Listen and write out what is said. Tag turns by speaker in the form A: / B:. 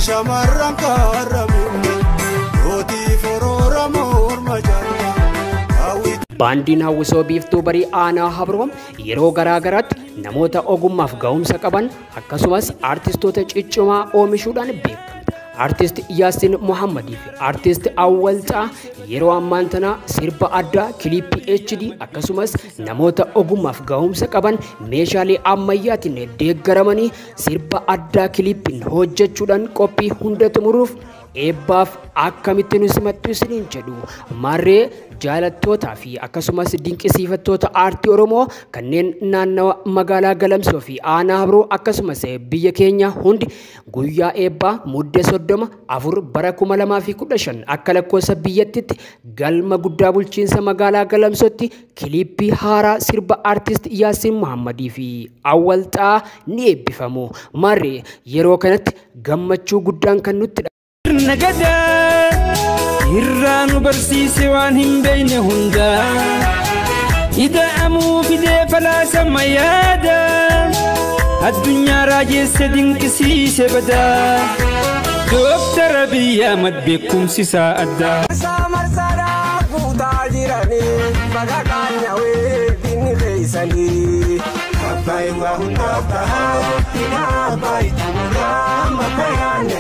A: Shamarran kaarramimu Gootii foroora morma jalla.
B: Baandiin hawwisoo Biiftuu Barii Aanaa Habroom yeroo garaa garaatti namoota ogummaaf ga'umsa qaban akkasumas aartistoota ciccimaa oomishuudhaan beekamti. Aartist Yaasin Muhammadii fi Aartist Awwal Xaa yeroo ammaan tana sirba addaa kiliippii HD akkasumas namoota ogummaaf ga'umsa qaban meeshaalee ammayyaatiin deeggaramanii sirba addaa kiliippiin hojjechuudhaan qophii hunda xumuruuf eebbaaf akkamitti nu simattu isiniin jedhu. Maarree jaalattootaa fi akkasumas dinqisiifattoota aartii Oromoo kanneen naannawa magaalaa Galamsoo fi Aanaa Habroo akkasumas biyya keenya hundi guyyaa eebbaa Mudde 34 bara 2015 akka lakkoofsa biyyattitti galma guddaa bulchiinsa magaalaa Galamsootti kiliippii haaraa sirba aartist Yaasiin Muhammadii fi Awwal Xaa ni eebbifamu. Maarree yeroo kanatti gammachuu guddaan kan nutti
C: Nagadaa irraa nu barsiise waan hin beekne hundaa, ida'amuu fidee falaasama yaada addunyaa raajeesse dinqisiise badaa. Dooktar Abiyyi Ahmad beekumsi isaa addaa.
D: Marsaa marsaadhaa guutaa jiranii baga qaanyawee dinni fe'isanii.
A: Abbaay waa hundaaf tahaa hidhaa abbaay xumuraa bakka yaanne.